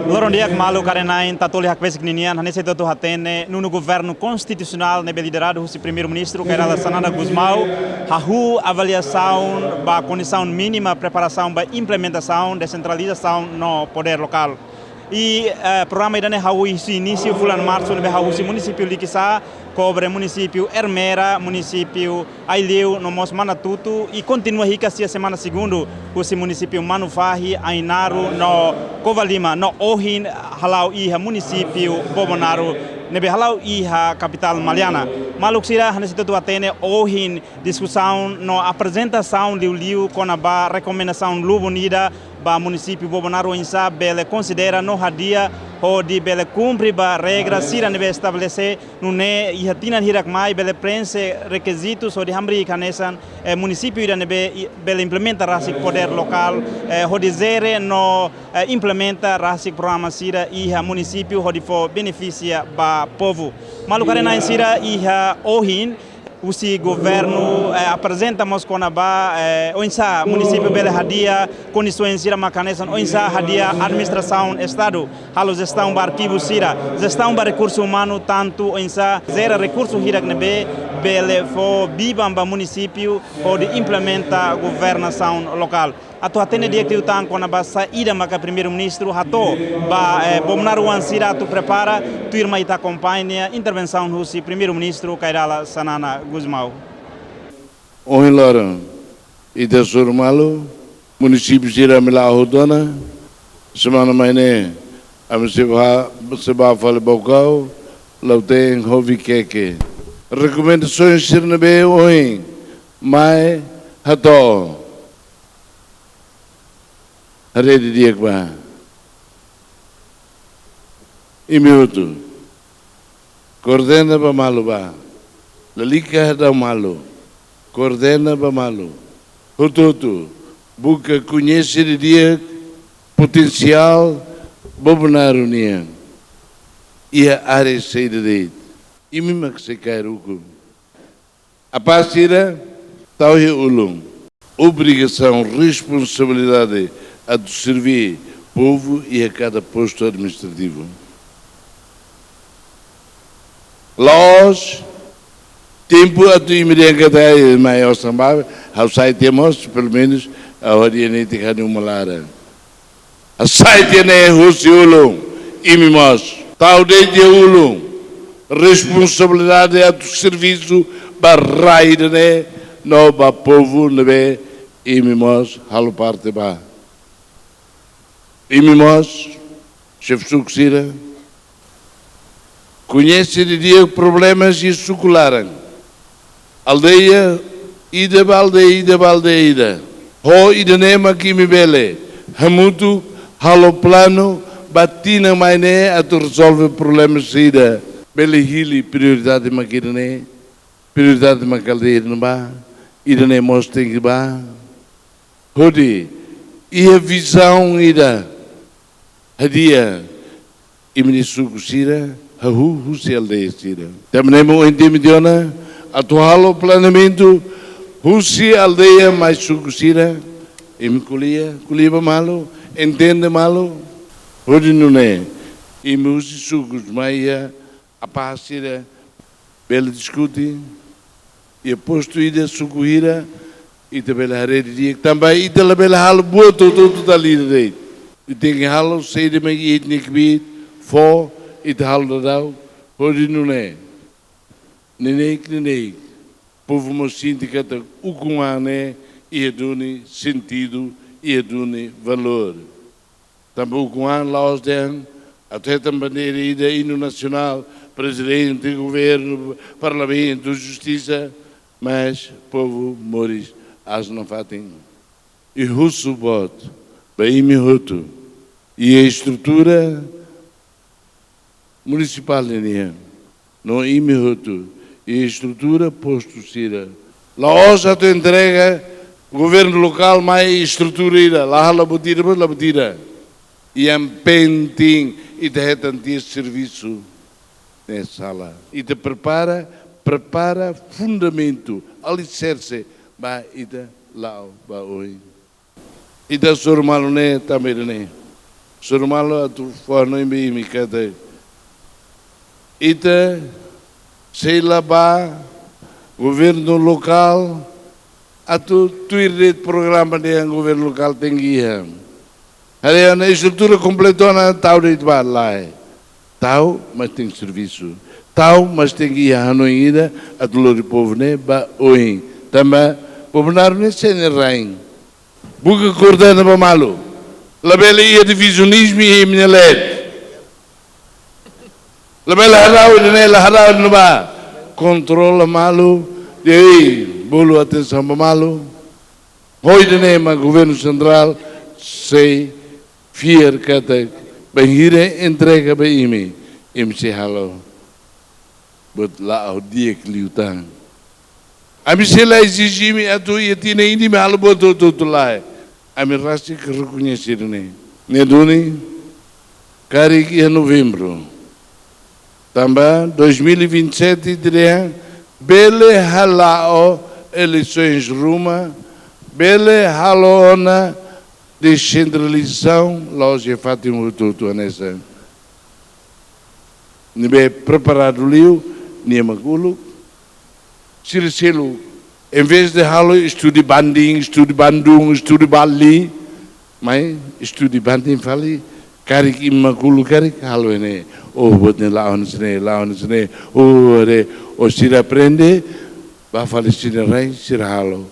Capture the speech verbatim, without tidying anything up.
Loron di'ak maluk arena ita-nia hakbesik ninian, hanesan ita hotu hatene, nonu governu konstitusionál ne'ebé lideradu husi Primeiru-Ministru Kay Rala Xanana Gusmão, hahú avaliasaun ba kondisaun mínima preparasaun ba implementasaun desentralizasaun no podér lokál. I, eh, programa ida-ne'e hahú husi inísiu fulan Marsu ne'ebé hahú husi munisípiu Likisá, kobre munisípiu Ermera, munisípiu Aileu no mós Manatuto, i kontinua hikas iha semana segundu husi munisípiu Manufahi, Ainaro no Covalima, no ohin hala'o iha munisípiu Bobonaro ne'ebé hala'o iha kapitál Maliana. Maluk sira, hanesan ita hotu hatene, ohin diskusaun no aprezentasaun liuliu kona-ba rekomendasaun lubun ida ba munisípiu Bobonaro oinsá bele konsidera no hadi'a hodi bele kumpre ba regra sira ne'ebé estabelese, nune'e iha tinan hirak mai bele prenxe rekizitus hodi hamriik hanesan, eh, munisípiu ida ne'ebé i-, bele implementa rasik podér lokál, eh, hodi jere no, eh, implementa rasik programa sira iha munisípiu hodi fó benefísiu ba povu. Maluk arena sira, iha ohin husi governu, eh, aprezenta mós kona-ba, eh, oinsá munisípiu bele hadi'a kondisaun sira mak hanesan oinsá hadi'a administrasaun Estadu, halo jestaun ba arkivu sira, jestaun ba rekursu umanu, tantu oinsá jere rekursu hirak ne'ebé bele fó biban ba munisípiu hodi implementa governasaun lokál. Atu hatene di'ak liután kona-ba saida maka Primeiru-Ministru hato'o ba, eh, Bobonaro oan sira atu prepara, tuirmai ita akompaña intervensaun husi Primeiru-Ministru Kay Rala Xanana Gusmão. Ohin loron, ita hasoru malu, munisípiu sira ami la'o hotu ona, semana mai ne'e, ami sei bá, sei bá fali Baucau, Lautein, ho Viqueque. Rekomendasaun sira ne'ebé ohin mai hato'o, haree didi'ak ba. Imi hotu, koordena ba malu ba. Lalika hadau malu. Koordena ba malu. Hotu-hotu, buka koñese didi'ak potensiál Bobonaro nian. Iha área saida de'it. Imi mak sei kaer ukun. Apá sira, tau iha ulun. Obrigasaun, responsabilidade atu serví povu iha kada postu administrativu. La'ós tempu atu imi dehan katak, "Ai, mai osan ba, ha'u sai tiha mós, pelumenus, ha'u hadi'a netik ha'u-nia uma laran." Hasai tiha ne'e husi ulun, imi mós. Tau de'it iha ulun responsabilidade atu servisu ba rai ida-ne'e no ba povu ne'ebé imi mós halo parte ba. Imi mós, xefe suku sira, koñese didi'ak problemas iha suku laran. Aldeia ida ba aldeia, ida ba aldeia ida. Ho ida-ne'e mak imi bele hamutuk halo planu ba tinan mai ne'e atu rezolve problemas ida. Bele hili prioridade mak ida-ne'e, prioridade mak aldeia ida-ne'e ba, ida-ne'e mós tenke ba. Hodi iha vizaun ida hadi'a imi-nia suku sira, hahú husi aldeia sira. Tanba ne'e mak ohin imi tiha ona atu halo planeamentu husi aldeia mai suku sira, imi ko'alia, ko'alia ba malu, entende malu, hodi nune'e imi husi sukus mai iha apá sira bele diskute, iha postu ida, suku hira, ita bele haree didi'ak, tanba ita labele halo buat hotu-hotu dala ida de'it. Ita tenke halo saida mak iha ita-nia kbiit, fó, ita halo daudaun, hodi nune'e neineik-neineik povu mós sente katak ukun-an ne'e iha duni sentidu, iha duni valór. Tanba ukun-an la'ós dehan atu hetan bandeira ida, inu nasionál, prezidente, governu, parlamentu, justisa, mas povu moris aas nafatin. I husu boot ba imi hotu, iha estrutura munisipál ninian, no imi hotu, iha estrutura postu sira. La'ós atu entrega governu lokál mai estrutura ida, la halo buat ida, buat la buat ida. Yang penting ita hetan tiha servisu ne'e sala. Ita prepara, prepara fundamentu, aliserse ba ita la'o ba oin. Ita hasoru malu ne'e tanba ida-ne'e. Suru malu atu fó-hanoin ba imi katak ita sei la bá governu lokál atu tuir de'it programa dehan governu lokál tenke iha. Haree ona estrutura kompletu ona tau de'it bá, lae. Tau, mas tenke servisu. Tau, mas tenke iha hanoin ida atu lori povu ne'e ba oin. Tanba povu Naru ne'e sei nia rain. Buka koordenasaun ba malu. Labele iha divizionizmu iha imi-nia leet. Labele harau ida-ne'e, la harau ida-ne'ebá. Kontrola malu, dehan bolu atensaun ba malu. Ho ida-ne'e mak governu sentrál sei fiar katak bainhira entrega ba imi, imi sei halo buat la'o di'ak liután. Ami sei la ezije imi atu iha tinan ida imi halo buat hotu-hotu, lae. Ami rasik rekoñese ida-ne'e. Ne'e duni, karik iha Novembru. Tanba dois mil e vinte e sete ita dehan bele hala'o eleisoens ruma, bele halo ona desentralizasaun la'ós iha fatin hotu-hotu hanesan. Ne'ebé preparadu liu, nia mak uluk. Sira seluk, em vez de halo estudi banding, estudi bandung, estudi bali, mai estudi banding fali, karik imi mak uluk karik halo ne'e. Oh, buat ne'e la'o hanesan ne'e, la'o hanesan ne'e. Oh, haree, oh, sira aprende, bá fali sira-nia rain, sira halo.